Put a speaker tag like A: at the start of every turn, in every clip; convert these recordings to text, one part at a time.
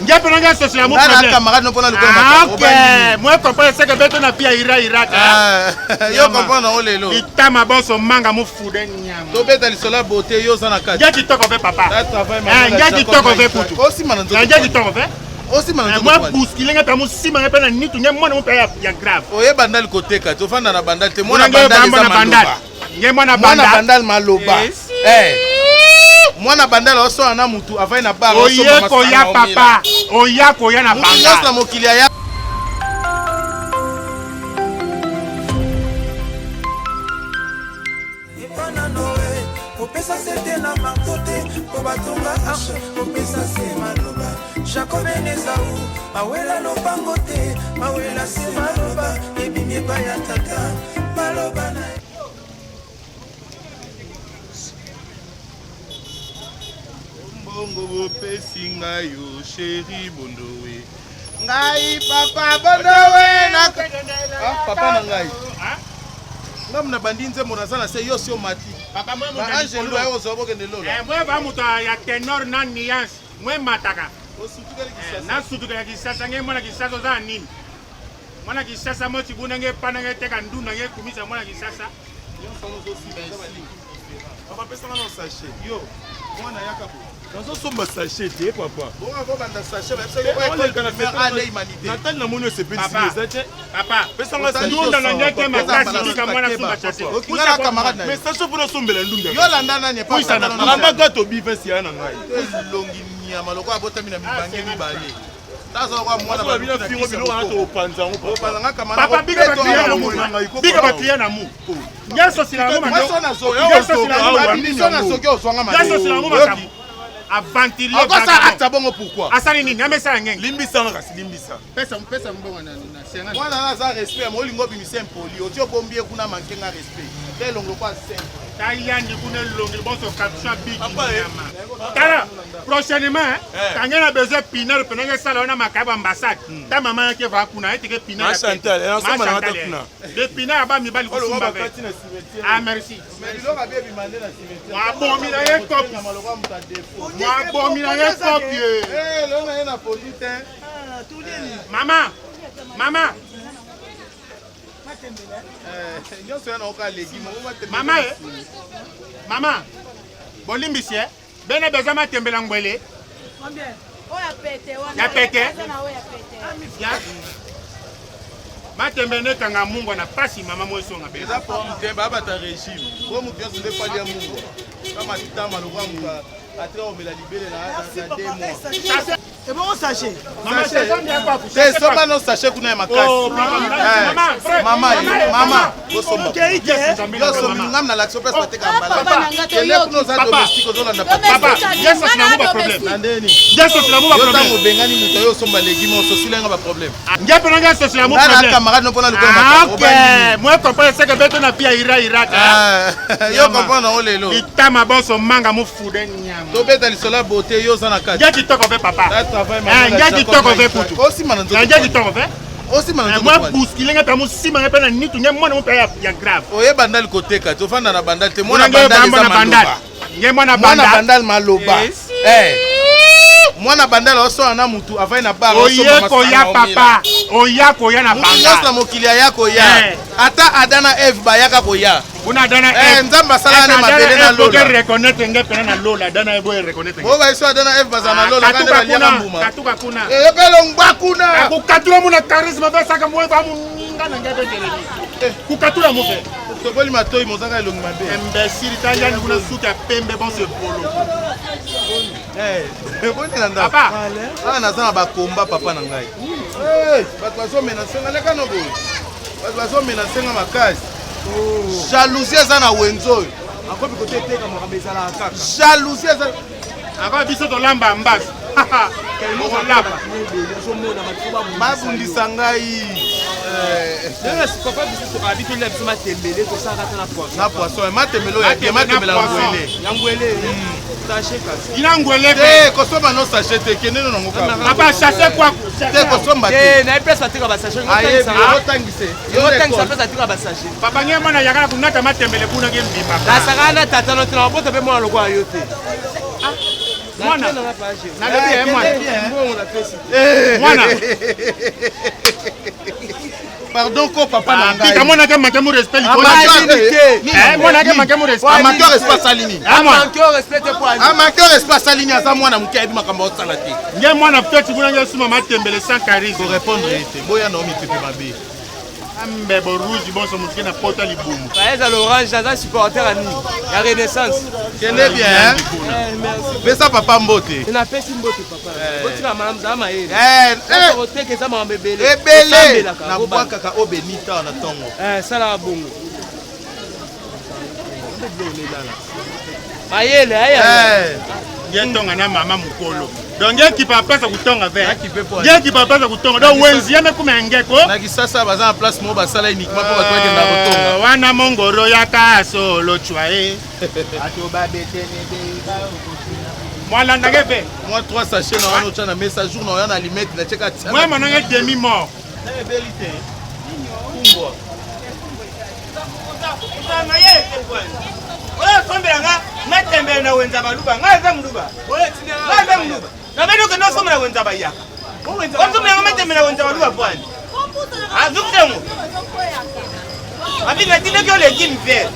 A: Nge pena nge sosila mu
B: Nga na
A: problème.
B: camarade no mpona lukola
A: Ah,
B: makambo.
A: ok.
B: Obangi.
A: Moi comprendre ce que beto na pia ira iraka.
B: Ah, yo comprendre yango lelo.
A: Litama bonso manga mu fude nyama.
B: Tobeta lisolo ya beauté yo oza na kati.
A: Nge kitoko ve papa.
B: That travail,
A: Eh,
B: Manuel
A: nge
B: Jacob
A: kitoko ve
B: Maïssa.
A: kutu.
B: Osima na nzoto
A: Eh, nge
B: kwani.
A: kitoko ve.
B: Osima na
A: Eh,
B: nzoto
A: Moi
B: kwani.
A: bousculer nge tamu sima nge pena nitu nge mwana mu pe ya ya grave.
B: Oye bandal koteka te ofanda na bandal te mwana
A: Mwana nge
B: bandal
A: bamba
B: eza
A: na bandal.
B: maloba.
A: Nge mwana
B: Mwana
A: bandal.
B: bandal maloba.
A: Eh,
B: Eh. Mwana bandal osona na mutu avai na bar
A: Oye
B: osomba
A: koya
B: masanga omela.
A: papa. Oya koya na
B: Mutu nyonso na
A: bandal.
B: mokili aya
C: epa na noe kopesa se te na marto te mpo batonga arche kopesa se maloba jakobe na ezau bawela lopango te bawela se maloba ebimi epai ya tata maloba na ye.
B: Mbongo bopesi ngai yo sheri bondowe ngai papa bondowe na ah, papa na ngai ngai na bandi nzembo naza na se yo si omati
A: Papa moi
B: ba angelu baye kozwa bokende lola
A: Eh, mwe ba moto ya tenor na nuance mwe mataka
B: osutukeli
A: Eh,
B: kisasa
A: nasutuka ya kisasa nge mwana kisasa oza na nini mwana kisasa moti buna nge pana nge teka ndunda nge kumisa mwana kisasa
B: nyonso wana ozosima eza balingi
D: Papa pesanga na sachet.
B: yo mwana yaka boye
D: Nazosomba sachet te papa.
B: bonga kobanda sachet bayebisaki ane humanité
D: Natali namoni osepelisi
A: Papa.
D: eza te.
A: papa
D: Pesanga sachet.
A: ndunda na nde te
B: Papa,
A: makasi
B: papa,
A: bika mwana
B: papa,
A: sumba chate
B: papa. Okinga na camarade na yo.
D: Mais sachet mpona osombela ndunda.
B: yo landa nani epa
A: Puisa na-
D: Landa gato bivesi ya na ngai.
B: elongi nyama lokola abotami na mibange mibale taza lokola mwana
D: Mwana bino fingo biloko wana tokopanza yango papa.
B: opanzanga
A: papa bika baklia na mu bika baklia na mu nyonso sila yango
B: biso na soki ozwanga
A: nyonso sila yango makambo aventurier
B: akosa
A: vagabond.
B: acte bongo pourquoi
A: asali nini amesala ngenge
D: Limbisanga kasi limbisa.
E: pesa pesa mbongo na na 50
B: mwana na aza respect ma olingi obimisa impoli oti obombi ye kuna mankenga respect te elongo lokwa simple
A: tayandi kuna elongi bonso caption biki
D: Papa, eh.
A: nyama tala prochainement
D: Eh.
A: kange na besoin pinard pene nge sala wana makaya ba ambassade ta mama yake va kuna eteke pinard
D: Ma Chantal, eh, ensemble na ngata kuna.
A: de pinard aba mibali
D: Oyo
A: kusumba ve
D: bakati na cimetière.
A: ah merci
B: mais biloko abi ebima nde na cimetière
A: Mwabomi na ye kopi.
B: Nyama lokola moto adefo
A: mwabomi na ye kopie
B: lelo na ye na poli te
A: mama mama
B: nyonso ya naoka legime
A: mama e mama bolimbisi e bene besoin matembela ngwele Ya pete? Ya. matembe nekanga mungwa na pasi mama moesonga be
B: eza problème te babata régime po moto nyonso nde fali ya mungwa kama titama lokola moto atika komela libele na de mois
C: ebongo sachet
A: Mama, sachet nde akwa
B: te
A: sachet
B: somba no sachet kuna ya makasi
A: Oh, mama,
B: Eh,
A: mama, frère,
B: mama ye,
A: mama,
B: mama bosomba
C: okei te
A: Yes, Nzambe na
B: yo osombi
A: mama.
B: ngam na lakisi place bateka
F: Ah, papa na nga
B: kende
F: toyoki.
B: kuna oza
A: Papa.
B: domestique ozolanda
A: Papa, yesu asina mo ba problème.
B: na ndeni
A: Yesu asina mo ba
B: yo ntango
A: problème.
B: obengani moto oyo osomba legime ososila yanga baproblème
A: Nge pena nge sosila mo
B: nga na
A: problème.
B: camarade no mpona lukola
A: Ah,
B: makambo
A: ok.
B: obangi
A: Moi comprendre ce que beto na pia ira iraka.
B: yo comprendre yango lelo
A: Litama bonso manga mu fude nyama.
B: tobeta lisolo ya beauté yo oza na kati
A: Nge kitoko ve papa.
B: That travail,
A: Eh,
B: Manuel
A: nge
B: Jacob
A: kitoko ve
B: Maïssa.
A: kutu.
B: Osima na nzoto
A: Eh, Nge
B: kwani.
A: kitoko ve.
B: osima na
A: Eh,
B: nzoto
A: Moi
B: kwani.
A: bousculer nge tamu sima nge pena nitu nge mwana mu pe ya ya grave.
B: oye bandal koteka te ofanda na bandal te mwana
A: Mwana nge
B: bandal
A: bamba
B: eza
A: na bandal.
B: maloba
A: Nge mwana
B: mwana
A: bandal.
B: bandal maloba Eh. mwana bandal osona na mutu avai na bar
A: Oye koya papa. Oya koya na
B: mutu nyonso na
A: bandal.
B: mokili aya koya
A: Eh.
B: ata ada na eve bayaka koya
A: Kuna dana
B: Eh, Nzambe asala ne mabele na lola.
A: reconnaître nge pena na lola dana ebo reconnaître.
B: bo bayeso ada na eve bazala na lola kande
A: Katuka
B: baliaka
A: kuna,
B: mbuma
A: katuka kuna.
B: Eh, yo mpe longwa kuna
A: Kukatula muna charisme ve saka mwe ba muninga na nge be Kukatula mu fe.
B: toboli matoi mozaka elongi mabe
A: Imbécile ta yani kuna suki ya pembe bon se polo.
B: Eh, boni na ndako
A: Papa,
B: awa naza na bakomba papa na ngai Eh, bato bazomenase nga leka no boye bato bazomenase nga makasi jalousie eza na wenze oyo
C: akomi kote eteka makambo ezalaka kaka
B: jalousie eza
A: akwa biso tolamba mbasi. Okolapa.
C: ozomona bato
B: babundisa ngai Eh,
C: papa biso abi tolia biso matembele tosalaka ata na poisson
B: na poisson matemelo ya bien
A: Matembele na
B: matemela
A: poisson.
B: ngwele
C: ya ngwele sachet kasi
A: Ina ngwele
B: te
A: pe.
B: kosomba no sachet te kende no nango kaka
A: Papa chasse kwa.
B: te kosomba
C: te
B: te
C: nayebi place bateka basachet
B: ayebi otangise
C: otangisa place bateka basachet
A: Papa nge mwana yakala kunata matembele kuna ke mbimba.
C: nasakaka na tata no te na mabota mpe mwana lokola yo te
A: Mwana. Nalobi ye mwana. Mwana.
B: Pardon ko papa na ngai.
A: Pika mwana ke manque mu respect likolo.
B: Eh
A: mwana ke manque mu respect.
B: A manque respect asali nini?
A: A
B: manque respect te kwa. A manque respect asali nini aza mwana moke ayebi makambo osala te.
A: Nge mwana peut-être kuna nge suma matembele sans charisme.
B: Ko répondre ete boya na mipepe mabe.
A: Mbebo rouge bonso moto na pota libumu.
F: Baeza l'orange aza supporter ya nini? Ya Renaissance.
B: Kende bien hein?
F: Eh,
B: Pesa papa mbote.
F: Napesi mbote papa.
B: Eh.
F: Botika malamu zala mayele.
B: Eh, eh.
F: Oteka eza makambo ebele.
B: Ebele. Nabwakaka oyo benita na ntongo.
F: Eh, salaka bongo. Mayele aya.
A: Nge tonga na mama mukolo. Donc nge kipa place kutonga ve. Nge kipa place kutonga. Donc wenzi yame kuma ngeko.
B: Na Kisasa baza na place moko basala uniquement mpo bato bakenda kotonga.
A: Wana mongoro ya kasolo chwae. Ato babetene Mwalanda nge ve.
B: Mwa 3 sachets na wana otya na mesa jour na oya na limete na cheka tia.
A: Mwa manange demi mort.
B: Na ebeli te. Kumbwa.
G: Oyo osombela nga matembele na wenza baluba nga aza muluba nga aza muluba nabeni okende osomba na wenza bayaka osombela nga matembele na wenza baluba pwani azukusengo abi natindaki yo legime vert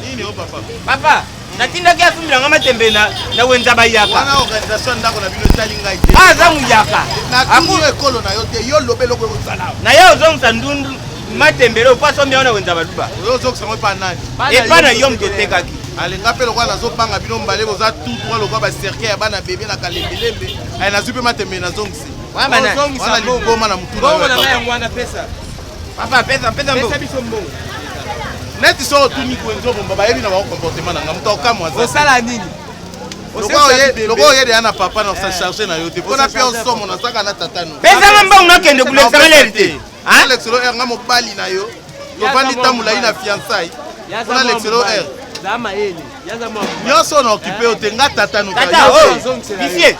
B: nini o papa
G: papa natindaki asumbela nga matembele na wenza bayaka
B: wana organisation ya ndako na bino etali ngai te
G: aza muyaka
B: natuni ekolo na yo te yo loba eloko ekozala
G: na ye ozongisa ndundu matembele opo asombi yango na wenza baluba
B: oyo ozongisa yango epa nani
G: epa na yo moto otekaki
B: alinga mpe lokola nazobanga bino mbale boza tout droit lokola bacercueil ya bana bebe na kalembelembe aye nazwi mpe matembele nazongisi wana liboma na motu
G: papa pesa pesa mbongo
B: neti soki otuni kwenzi obomba bayebi na bango comportement na nga moto akokamwa
F: osala nini
B: lokola oyede ya na papa na osa charge na yo te mpona mpe osomo nasaka na tata no
G: pesanga mbongo nakende kolekisanga leri te
B: alexelo r nga mobali na yo tovandi ntango molai na fiançai mpona lexelo r nyonso na okipe yo te nga tata no
G: bisie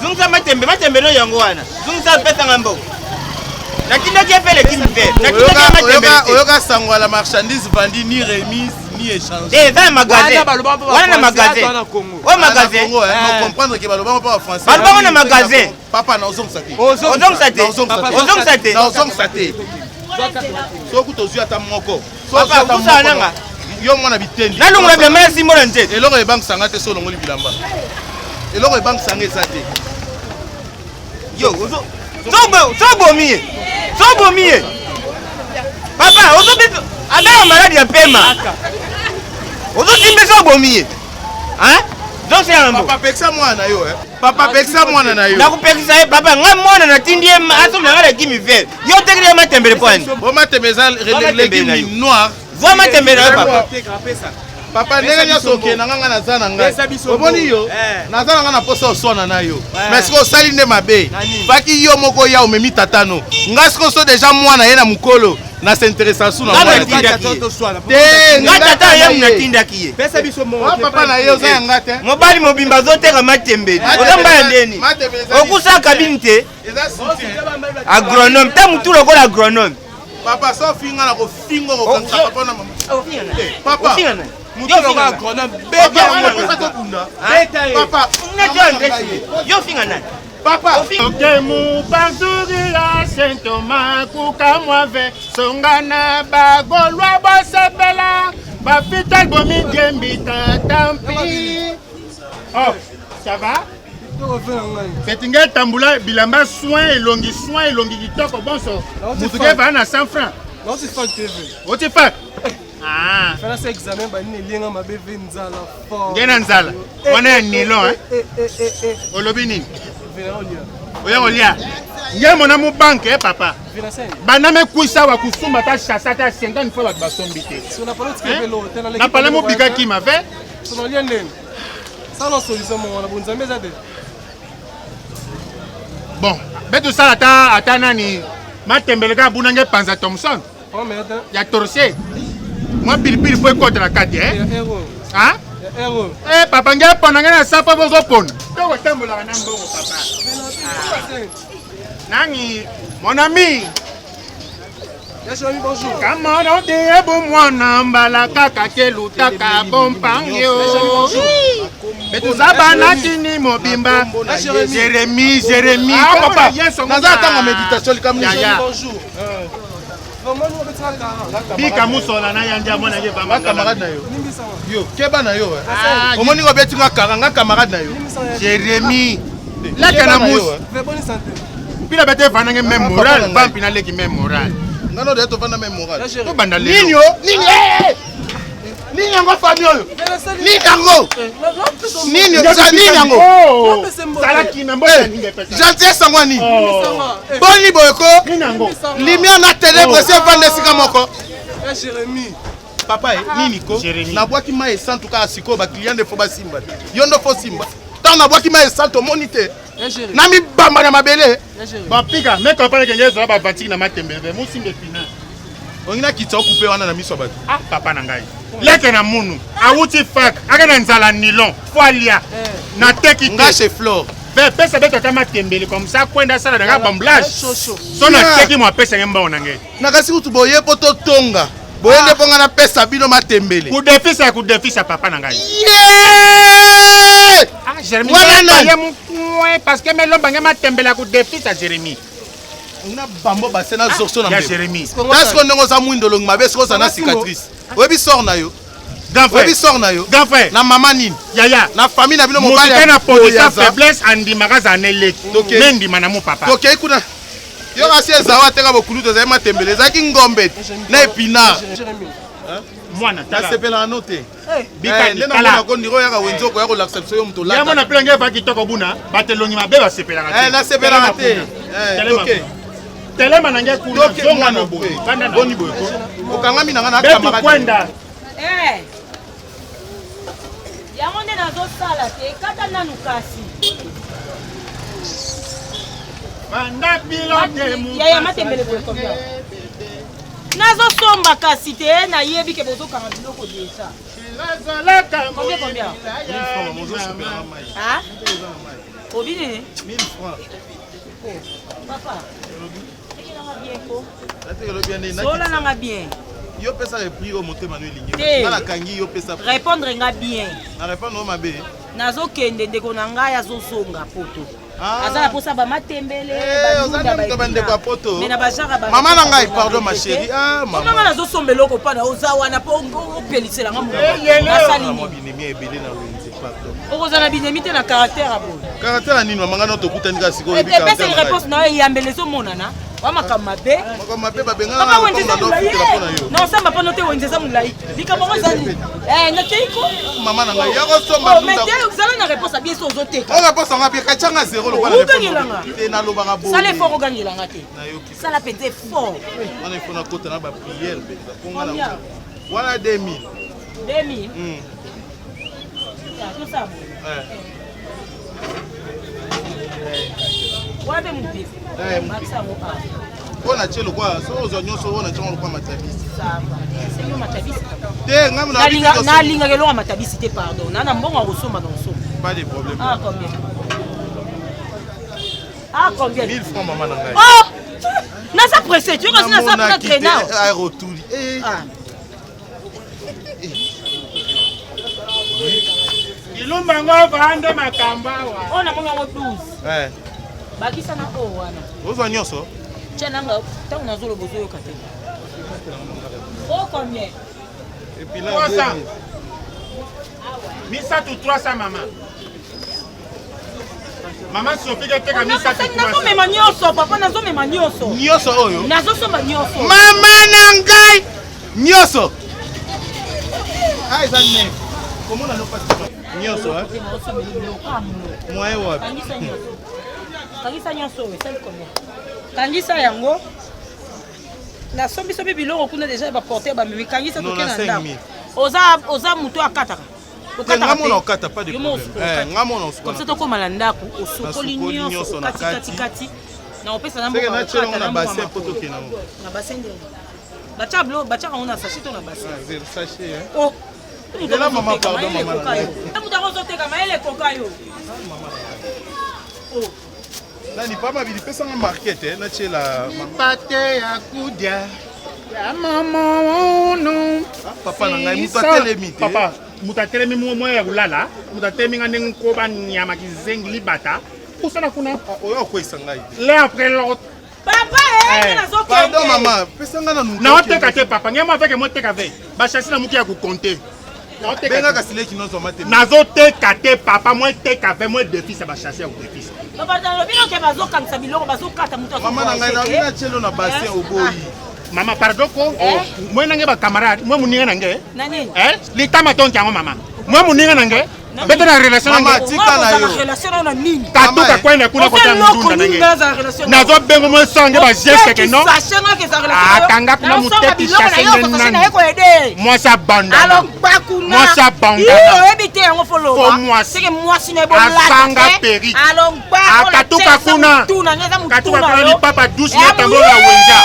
G: zongisa matembe matembe no yango wana zongisa pesanga mbongo natindaki ye mpe lekimi mpe natindaki ye matembe
B: oyoka sango ya la marchandise vandi ni remise ni échange
G: eza na magasin wana na magasin oyo magasin
B: comprendre ke balobaka mpo ba français
G: balobaka na magasin
B: papa naozongisa te
G: ozongisa te ozongisa te
B: naozongisa te soki tozwi ata moko
G: papa nanga
B: yo mwana bitendi
G: nalongola bilamba na simbo na nzete
B: eloko ebangisa nga te so olongoli bilamba eloko ebangisa nga eza te
G: yo sobomi ye sobomi ye papa ozobisa abela maladi ya pema ozosimba obomi ye zosela
B: mbo papa pekisa mwana na yo papa pekisa mwana na yo
G: nakopekisa ye papa ngai mwana natindi ye asomela ngai legime vert yo otekeli ye matembele mpo ani
B: bo matembele eza legime noir
G: zwa matembele na yo papa
B: papa ndenge nyonso okende na nga nga naza na ngai omoni yo naza na ngai na mposa oswana na yo mais sikoyo osali nde mabe faki yo moko oya omemi tatano nga sikoyo so deja mwana ye na mokolo na s'intéressa su na
G: mwana te nga tata ye natindaki ye
B: papa na ye oza ya nga te
G: mobali mobimba azoteka matembele oza mbala ndeni okusa kabini te agronome ta motu lokola agronome
B: papa so ofinga na kofinga okokangisa papa na mama papa
F: motu lokola agronome beta
B: papa
G: yo ofinga nani
B: papa
A: okemu panturi ya saint thomas kukamwa ve songana bagolwa bosepela bafital bomidiembi tatampi oh ça va feti ngai tambula bilamba soin elongi soin elongi kitoko bonso motu ke vaa na 100 franc oti fac nge na nzala wana ya nilon olobi nini oya kolia nge mona mu banke eh, papa banda mekwisa awa kusumba ata chasse ata 50 fois bato basombi te na pale mobika kima ve
H: sala solution moko na bonzambe eza te
A: bon be tosala ata ata nani matembele kaka buna nge panza thomson ya torse mwa pilipili fo ekota na kati eh? Eh, papa nge pona nge na safa bozopona tokotambolaka na mbongo papa nani mon ami Kamara de bomwana mbala kaka ke lutaka bompangio. Toza bana kini mobimba. Jérémie, Jérémie.
B: Ah, papa, naza ntango méditation likambo.
H: Bonjour.
A: Bika musola na yandi amona ye
B: ba camarade na yo. Yo, keba na yo. Omoni ko beti nga kara nga camarade na yo.
A: Jérémie. Leka na musi. Mpila bete vanda nge même moral, bampi na leki même moral.
B: Nga no de to vanda même moral.
A: To banda lelo.
B: Nini yo? Nini? Nini yango famille oyo? Nini yango? Nini eza nini yango?
A: Salaki na mboka ninga epesa.
B: Gentillesse yango nini? Boni boye ko? Lumière na ténèbres esi evanda esika moko. Papa e nini ko? Nabwaki mai esantu kaka sikoyo ba client nde fo basimba te. Yo ndo fo simba. Ntango nabwaki mai esantu omoni te. Na mibamba na mabele.
A: Bapika, mais comprendre que ngeza ba vatiki na matembele, musimbe pina.
B: Olingi nakitisa okupe wana na miso ya bato.
A: Ah papa na ngai. Leke na munu, awuti fac, ake na nzala nylon, fo alia. Na teki te.
B: Nga chez Flore.
A: Ve pesa beto ata matembele comme ça kwenda sala na nga bamblage. So na teki mo apesa nge mbongo na nge.
B: Nakasi kutu boye po totonga. Boye nde mpo nga napesa bino matembele.
A: Kudefisa kudefisa papa na ngai.
B: Yeah!
A: Ah Jérémie,
B: wana nani?
A: Ye mukwe parce que melomba nge matembele ya kudefisa Jérémie.
B: Na bambo base na zorso na
A: ya Jérémie.
B: Ta siko ndenge oza mwindo olongi mabe siko oza na cicatrice. Oyebi sort na yo.
A: Grand frère.
B: Oyebi sort na yo.
A: Grand frère.
B: Na mama nini?
A: Yaya.
B: Na famille na bino mobali.
A: Moto na position faiblesse andimaka za na eleki. Me ndima na mo papa.
B: Tokei kuna. Yo kasi ezawa ateka bokulutu ezali matembele ezalaki ngombe na épinard.
A: Mwana tala.
B: Nasepelaka no te.
A: Bika
B: nde namona ko ndiro yaka wenze okoya kolakisa biso yo moto olata.
A: Yango na pela ngai va kitoko buna bato elongi mabe basepelaka te.
B: Nasepelaka te. Toke.
A: Telema na ngai kuna zonga na boye. Vanda na
B: boni boye ko. Okangami na ngai na camarade.
A: Kwenda.
I: Eh. Yango nde nazosala te kata nanu kasi.
A: Banda pilote
I: Yaya matembele boye combien? Nazosomba kasi te nayebi ke bozokanga biloko deja. Combien combien? Ah? Obi nini?
B: 1000 francs.
I: Papa. Tekelanga bien ko. Sola nanga bien.
B: Yo pesa le prix oyo motema no elingi.
I: Te.
B: Nga nakangi yo pesa.
I: Répondre nga bien.
B: Na répondre yo mabe.
I: Nazokende ndeko na ngai azozonga poto.
B: Ah.
I: Aza na posa ba matembele,
B: Eh, oza nde moto bandeko ya poto.
I: Mais na ba genre ba
B: Mama na ngai, pardon ma chérie. Ah mama.
I: Mama nazosomba eloko mpa na oza wana mpo opelisela nga monoko. Nasali
B: Mwa
I: nini?
B: binemi ebele na wenze pardon.
I: Okozala na binemi te na caractère ya boye.
B: Caractère ya nini mama nga no tokutani kaka sikoyo oyebi
I: Epeseli
B: caractère na ngai.
I: réponse na yo eyambela ezomonana wa makambo mabe.
B: Makambo mabe babengaka
I: Papa
B: na
I: wenze eza
B: lopango na
I: molai.
B: ndofutela mpo na yo.
I: Na osamba mpo no te wenze eza molai. Likambo yango eza nini? Eh, nakei ko.
B: Mama na ngai ya kosomba
I: Oh, mais
B: ndunda.
I: te ozala na réponse ya bien so ozoteka.
B: Oyo réponse yango apeka tianga zéro lokola
I: Ogangelanga.
B: te nalobaka boye.
I: Sala effort ogangelanga te.
B: Nayoki.
I: Sala mpenza effort.
B: Wana ifo nakota na ba prière mpenza. Mpo nga na
I: Combien?
B: wana 2000.
I: 2000. Tosala boye.
B: Eh.
I: Wana mpe mopepe.
B: Eh,
I: Bakisa yango awa.
B: Oyo natie lokwa soki ozwa nyonso oyo natie yango lokwa matabisi.
I: Ça va. Esengi matabisi.
B: Te ngai na
I: Nalingaka eloko ya matabisi te pardon. Na na mbongo ya kosomba na kosomba.
B: Pas de problème.
I: Ah combien? Ah combien?
B: 1000 francs mama na ngai.
I: Oh! Naza pressé, tu vois, naza mpona traînard.
B: Ah rotuli. Eh.
I: Ah.
A: Ilumba ngo vande makambo awa.
I: Oyo namoni yango 12.
B: Eh.
I: Bakisa na oyo wana.
B: Ozwa nyonso?
I: Tia nanga ntango nazoloba ozoyoka te. Oh combien?
B: Et puis là
A: 300. Misato 300 mama. Mama Sophie ke teka misato 300.
I: Nazomema nyonso papa, nazomema nyonso.
B: Nyonso oyo?
I: Nazosomba nyonso.
B: Mama na ngai nyonso. Ah eza neuf. Komona no pasi. Nyonso hein. Moyen wapi?
I: Kangisa nyonso. Kangisa nyonso oyo esali combien? Kangisa yango. Nasombisomi biloko kuna deja baporte bamemi kangisa toke na ndako. Oza oza moto akataka.
B: Nga mona okata pas de problème. Eh, nga mona osukola.
I: Comme ça tokóma na ndako osokoli
B: Nasokoli
I: nyonso
B: nyonso na
I: okati
B: kati.
I: kati kati na opesa na
B: Seke
I: mboka
B: natiela yango
I: okata
B: na
I: na mboka
B: bassin po
I: makolo.
B: tokende yango.
I: Na bassin ndenge. Batia bilo batiaka yango na sachet to na bassin.
B: Ah, sachet hein.
I: Oh.
B: Zela mama pardon mama na ngai.
I: Moto yango ozoteka mayele ekoka yo. Oh.
B: Nani pa mabili pesa nga market eh natiela
A: Mipate ya kudia ya mama ono.
B: papa na ngai moto atelemi te.
A: Papa. Moto atelemi mwa ya kolala, moto atelemi nga ndenge nkoba nyama kizengi libata. Pusana kuna.
B: Oyo okweyisa ngai.
A: L'un après l'autre.
I: Papa, eh, nazokende.
B: Pardon mama, pesa ngai nanu.
A: Naoteka te papa, ngai mwa veke moteka ve. Bachassi na muki ya kokonte.
B: Benga kasi leki nyonso matema.
A: Nazoteka te papa, mwa teka ve, mwa defisa bachassi ya kodefisa.
I: Papa, nalobi noke bazokangisa biloko, bazokata moto.
B: Mama na ngai nabi na tielo na bassin oboyi.
A: Mama, pardon ko. Mwe nange ba camarade, mwe muninga nange.
I: Nani?
A: Eh? Litama tonki yango mama. Mwe muninga nange. Bete na relation
B: Mama,
A: nange.
B: tika na yo.
I: Relation na yo na nini?
A: Katuka kwenda kuna
I: Oza
A: kota
I: eloko
A: ndunda
I: nini
A: nange.
I: nga naza relation na yo?
A: Nazo bengo mwe songe ba geste ke non.
I: Sachet nga ke eza relation na yo.
A: Akanga kuna
I: Nazosomba
A: moteki
I: biloko na
A: chasse
I: yo,
A: nde
I: sachet
A: nani.
I: na ye koyede.
A: Mwasi abandana.
I: Alors bakuna.
A: Mwasi abandana.
I: Ii, oyebi te yango fo loba.
A: Fo mwasi.
I: Seke mwasi na ye bolata
A: Azanga
I: te.
A: perruque.
I: Alors ba-
A: Akatuka kuna.
I: Tuna nga eza mutu
A: Katuka
I: na
A: kuna
I: yo.
A: lipapa douce
I: Eh,
A: na tambo na wenza.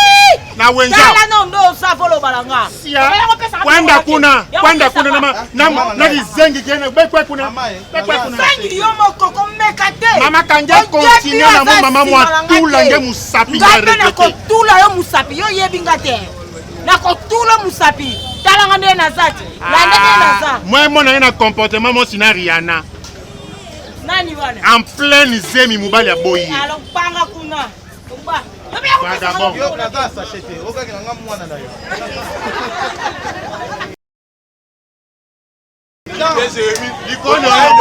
A: Na wenza.
I: Tala no ndo oza fo loba na nga.
A: Sia.
I: Yango pesa-
A: Kwenda kuna,
I: Yango
A: kwenda
I: pesa
A: kuna na
I: ba-
A: ma na na kizengi kene bekwe kuna.
B: Mama, eh.
A: Bekwe kuna.
I: Sangi yo moko komeka te.
A: Mama kanja
I: Oyebi
A: continue na mo
I: aza
A: mama
I: nsima
A: mwa
I: na nga
A: tula
I: te.
A: nge musapi
I: Nga
A: na
I: mpe
A: regretter.
I: nakotula yo musapi, yo oyebi nga te. Nakotula musapi, tala nga nde naza te, landa nde naza.
A: Moi mona ye na comportement mo sina Rihanna.
I: Nani wana?
A: En pleine zemi mobali aboyi.
I: Alors panga kuna. Ba. Yo mpe yakopesa nga
A: Vagabond.
B: Yo naza sachet te, okaki na nga mwana na yo.
D: Likolo na yo.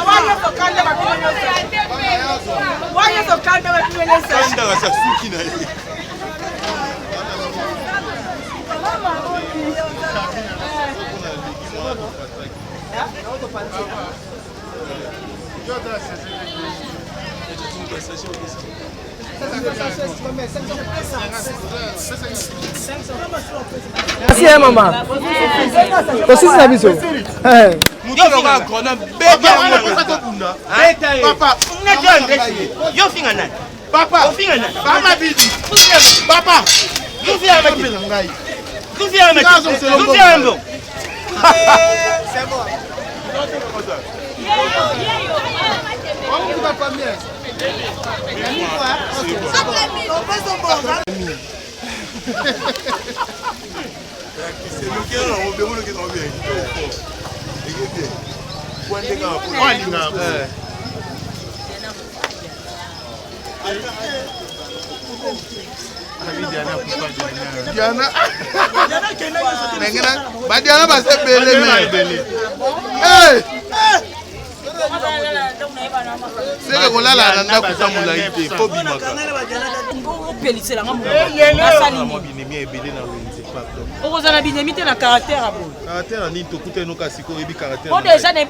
I: Wa nyonso kanda bapino nyonso. Wa nyonso kanda bapino nyonso.
D: Kandaka sa suki na ye.
H: Merci hein, maman. Tosisi na biso. Eh.
F: Moto lokola agronome, beta yango. Beta ye.
B: Papa,
G: Yo finga nani?
B: papa,
G: Ofinga nani?
B: mama bibi. Papa,
G: Zufi ya mati.
B: na ngai.
G: Zufi ya mati. Zufi ya mbo.
B: Diana. Ndenge na ba Diana baza ebele me. Eh! Seke kolala na ndako eza molai te, fo bimaka.
I: Opelisela nga monoko. Nasali nini?
B: Binemi ebele na wenze, pardon.
I: Okozala na binemi te na caractère ya boye.
B: Caractère na nini tokutani noka sikoyo oyebi caractère.
I: Po
B: na ngai.
I: déjà na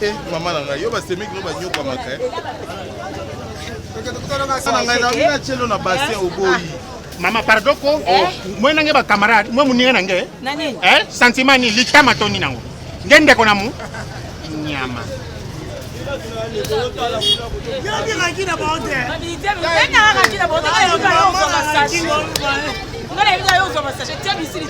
B: Eh, mama na ngai, yo basemeki no banyokwamaka. eh. Na ngai nabi na tielo na bassin oboyi.
A: Mama pardon ko. Mwe nange ba camarade, mwe muninga nange.
I: Nani?
A: Eh? Sentiment ni litama toni nango. Nge ndeko na mu nyama.
I: Nga na yebi yo ozwa masashe, tia bisili.